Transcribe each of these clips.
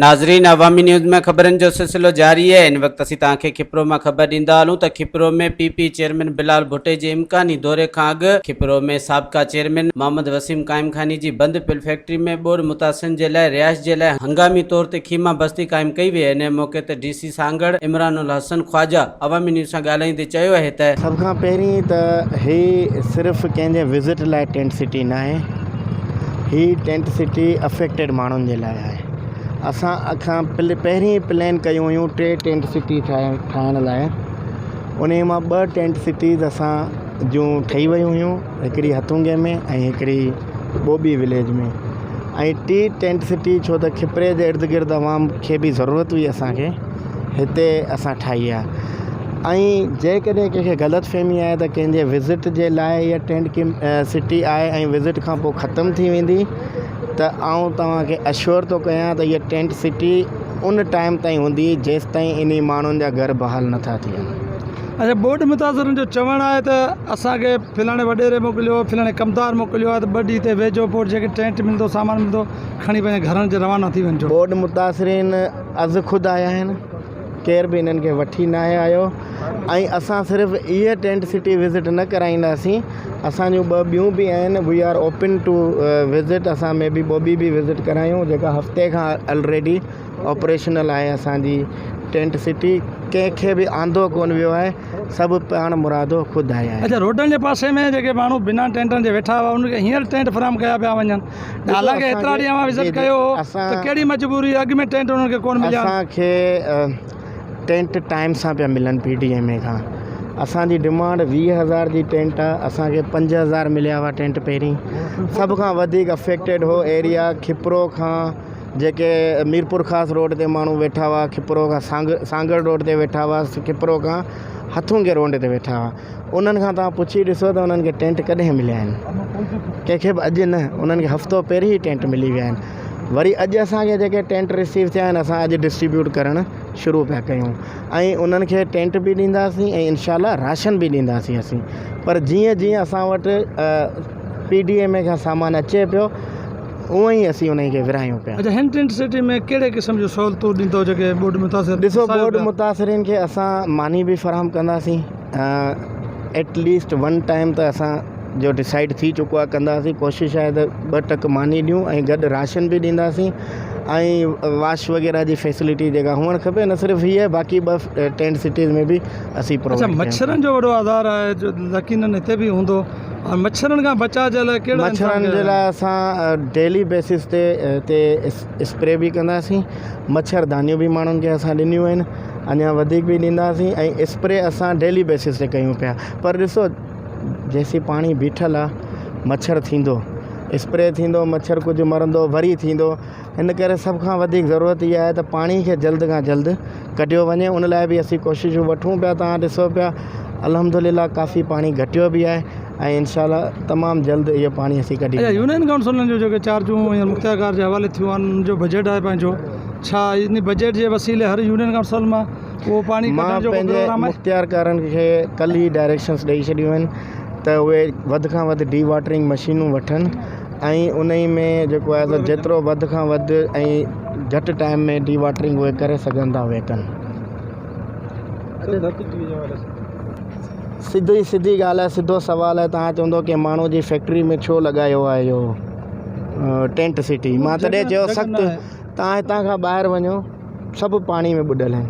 ناظرين عوامي نيوز ۾ خبرن جو سلسلو جاري آهي هن وقت اسين توهان کي کپرو مان خبر ڏيندا هلون ته کپرو ۾ پ پ چيئرمين بلال ڀٽي جي امڪاني دوري کان اڳ کپرو ۾ سابقه چيئرمين محمد وسيم قائم خاني جي بند پيل فيڪٽري ۾ ٻوڏ متاثرين جي لاء رهائش جي لاء هنگامي طور تي خيما بستي قائم ڪئي وئي انهي موقعي تي ڊي سي سانگهڙ عمران الحسن خواجه عوامي نيوز سان ڳالهائيندي چيو آهي ته. سڀ کان پهرين ته هي صرف ڪنهن جي وزٽ لاء ٽينٽ سٽي ناهي هي ٽينٽ سٽي افيڪٽيڊ ماڻهن جي لاء آهي اسان کان پهرين پلان ڪيون هيون ٽي ٽينٽ سٽي ٺاهڻ لاء انهي مان ٻه ٽينٽ سٽيز اسان جون ٺهي ويون هيون هڪڙي هٿونگي ۾ ۽ هڪڙي ٻوٻي وليج ۾ ۽ ٽي ٽينٽ سٽي ڇو ته کپري جي ارد گرد عوام کي به ضرورت هئي اسانکي هتي اسان ٺاهي آهي ۽ جيڪڏهن ڪنهن کي غلط فهمي آهي ته ڪنهن جي وزٽ جي لاء اها ٽينٽ سٽي آهي ۽ وزٽ کان پوء ختم ٿي ويندي ته آئون توهان کي اشور ٿو ڪيان ته اها ٽينٽ سٽي ان ٽائيم تائين هوندي جيستائين انهي ماڻهن جا گهر بحال نٿا ٿين. اچا ٻوڏ متاثرن جو چوڻ آهي ته اسان کي فلاڻي وڏيري موڪليو فلاڻي ڪمدار موڪليو آهي ته ٻه ڏينهن تي ويهجو پوء جيڪي ٽينٽ ملندو سامان ملندو کڻي پنهنجي گهرن جي روانا ٿي وڃجو. ٻوڏ متاثرين از خود آيا آهن ڪير به انهن کي وٺي ناهي آيو ۽ اسان صرف اها ٽينٽ سٽي وزٽ نه ڪرائينداسين اسان جون ٻه ٻيون به آهن we are open to visit اسان مي بي ٻوٻي به وزٽ ڪرايون جيڪا هفتي کان الريڊي آپريشنل آهي اسان جي ٽينٽ سٽي ڪنهن کي به آندو ڪون ويو آهي سڀ پاڻ مرادو خود آيا آهن. اڇا روڊن جي پاسي ۾ جيڪي ماڻهو بنا ٽينٽن جي ويٺا هئا انهن کي هينئر ٽينٽ فراهم ڪيا پيا وڃن حالانڪه ايترا ڏينهن اوهان وزٽ ڪيو هو ته ڪهڙي مجبوري اڳ ۾ ٽينٽ انهن کي ڪون مليا. اسان کي ٽينٽ ٽائيم سان پيا ملن پي ڊي ايم اي کان اسان جي ڊمانڊ 20 هزار جي ٽينٽ آ اسان کي 5000 مليا هئا ٽينٽ پهرين سڀ کان وڌيڪ افيڪٽيڊ هو ايريا کپرو کان جيڪي ميرپورخاص روڊ تي ماڻهو ويٺا هئا کپرو کان سانگهڙ روڊ تي ويٺا هئا کپرو کان هٿونگي روڊ تي ويٺا هئا انهن کان توهان پڇي ڏسو ته انهن کي ٽينٽ ڪڏهن مليا آهن ڪنهن کي به اڄ نه انهن کي هفتو پهرين ئي ٽينٽ ملي ويا آهن وري اڄ اسانکي جيڪي ٽينٽ رسيو ٿيا آهن اسان اڄ ڊسٽريبيوٽ ڪرڻ شروع پيا ڪيون ۽ انهن کي ٽينٽ به ڏينداسين ۽ انشاء الله راشن به ڏينداسين اسين پر جيئن جيئن اسان وٽ پي ڊي ايم اي کان سامان اچي پيو اونئن ئي اسين انهن کي ورهايون پيا. اچا هن ٽينٽ سٽي ۾ ڪهڙي قسم جون سهولتون ڏيندو جيڪي ٻوڏ متاثر ڏسو ٻوڏ متاثرين کي اسان ماني به فراهم ڪنداسين ايٽ ليسٽ ون ٽائيم ته اسان جو ڊسائيڊ ٿي چڪو آهي ڪنداسين ڪوشش آهي ته ٻه ٽڪ ماني ڏيون ۽ گڏ راشن به ڏينداسين ۽ واش وغيره جي فيسلٽي جيڪا هئڻ کپي نه صرف هيء باقي ٻه ٽينٽ سٽيز ۾ به اسين اچا پرووائيڊ مڇرن جو وڏو آزار آهي جو يقينن هتي به هوندو ۽ مڇرن کان بچاء جي لاء ڪهڙا مڇرن جي لاء اسان ڊيلي بيسس تي هتي اسپري به ڪنداسين مڇر دانيون به ماڻهن کي اسان ڏنيون آهن اڃا وڌيڪ به ڏينداسين ۽ اسپري اسان ڊيلي بيسس تي ڪيون پيا پر ڏسو جيسين پاڻي بيٺل آهي مڇر ٿيندو اسپري ٿيندو مڇر ڪجهه مرندو وري ٿيندو ان ڪري سڀ کان وڌيڪ ضرورت اها آهي ته پاڻي کي جلد کان جلد ڪڍيو وڃي ان لاء به اسين ڪوششون وٺون پيا توهان ڏسو پيا الحمد لله ڪافي پاڻي گهٽيو به آهي ۽ انشاء الله تمام جلد اهو پاڻي اسين ڪڍي اچا يونين ڪائونسلن جون جيڪي چارجون هينئر مختيارڪار جي حوالي ٿيون آهن ان جو بجيٽ آهي پنهنجو ڇا ان بجيٽ جي وسيلي هر يونين ڪائونسل مان اهو پاڻي مان ڪڍڻ جو ڪو پنهنجي پروگرام آهي؟ مختيارڪارن کي ڪلهه ئي ڊائريڪشنس ڏئي ڇڏيون آهن ته اهي وڌ کان وڌ ڊي واٽرنگ مشينون وٺن ۽ انهي ۾ جيڪو آهي سو جيترو وڌ کان وڌ ۽ گهٽ ٽائيم ۾ ڊي واٽرنگ اهي ڪري سگهن ٿا اهي ڪن. سڌي سڌي ڳالهه آهي سڌو سوال آهي توهان چوندو ڪنهن ماڻهو جي فيڪٽري ۾ ڇو لڳايو آهي اهو ٽينٽ سٽي مان تڏهن چيو سخت توهان هتان کان ٻاهر وڃو سڀ پاڻي ۾ ٻڏل آهن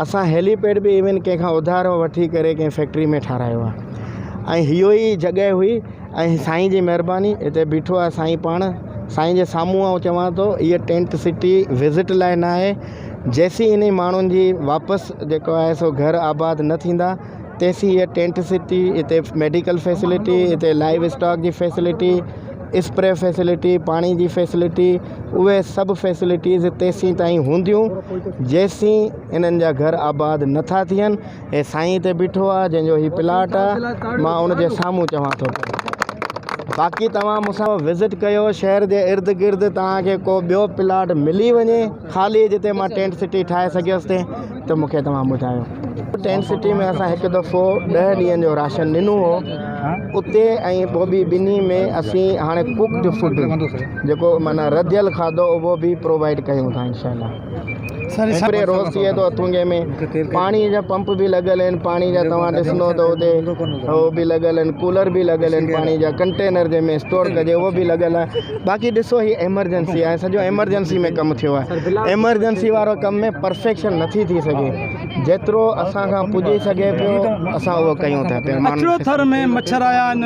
اسان هيلي پيڊ به ايون ڪنهن کان اڌارو وٺي ڪري ڪنهن فيڪٽري ۾ ٺارايو آهي ۽ اهو ئي جڳهه هئي ۽ سائين جي مهرباني هتي بيٺو آهي سائين پاڻ سائين جي سامهون آئون چوان ٿو هيء ٽينٽ سٽي وزٽ لاء نه آهي جيسين انهي ماڻهن جي واپس جيڪو آهي سو گهر آباد نه ٿيندا تيسين هيء ٽينٽ سٽي هتي ميڊيڪل فيسلٽي هتي لائيو اسٽاڪ جي فيسلٽي اسپري فيسلٽي پاڻي جي فيسلٽي اهي سڀ فيسلٽيز تيسين تائين هونديون جيسين انهن جا گهر آباد نٿا ٿين هي سائين هتي بيٺو آهي جنهن جو هي پلاٽ آهي مان ان جي سامهون چوان ٿو باقي توهان مون سان وزٽ ڪيو شهر جي ارد گرد توهان کي ڪو ٻيو پلاٽ ملي وڃي خالي جتي مان ٽينٽ سٽي ٺاهي سگهيس ٿي ته مون کي توهان ٻڌايو. ٽينٽ سٽي ۾ اسان هڪ دفعو ڏهه ڏينهن جو راشن ڏنو هو اتي ۽ پوء به ٻنهي ۾ اسين هاڻي ڪوڪڊ فوڊ جيڪو معنيٰ رڌيل کاڌو اهو به پرووائيڊ ڪيون ٿا انشاء الله اسپري روز ٿئي ٿو اٿونگي ۾ پاڻي جا پمپ به لڳل آهن پاڻي جا توهان ڏسندو ته اتي اهو به لڳل آهن ڪولر به لڳل آهن پاڻي جا ڪنٽينر جنهن ۾ اسٽور ڪجي اهو به لڳل آهي باقي ڏسو هي ايمرجنسي آهي سڄو ايمرجنسي ۾ ڪم ٿيو آهي ايمرجنسي وارو ڪم ۾ پرفيڪشن نٿي ٿي سگهي جيترو اسان کان پڄي سگهي پيو اسان اهو ڪيون ٿا پيا اچڙو ٿر ۾ مڇر آيا آهن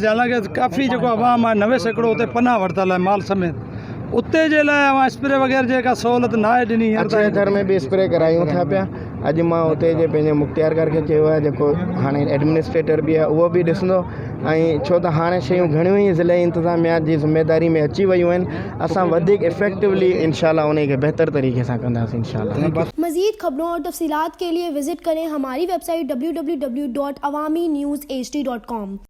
حالانڪه ڪافي جيڪو عوام آهي 90% اتي پناهه ورتل آهي مال سميت اتي جي لاء اوهان اسپري وغيره جي ڪا سهولت ناهي ڏني هينئر اچڙي تائين ٿر ۾ به اسپري ڪرايون ٿا پيا اڄ مان اتي جي پنهنجي مختيارڪار کي چيو آهي جيڪو هاڻي ايڊمنسٽريٽر به آهي اهو به ڏسندو ۽ ڇو ته هاڻي شيون گهڻيون ئي ضلعي انتظاميا جي ذميداري ۾ اچي ويون آهن اسان وڌيڪ افيڪٽولي انشاء الله انهي کي بهتر طريقي سان ڪنداسين انشاء الله. مزيد خبرون اور تفصيلات کے لئے وزٽ کریں ہماری ویب سائٹ www.awamiNewsHD.com.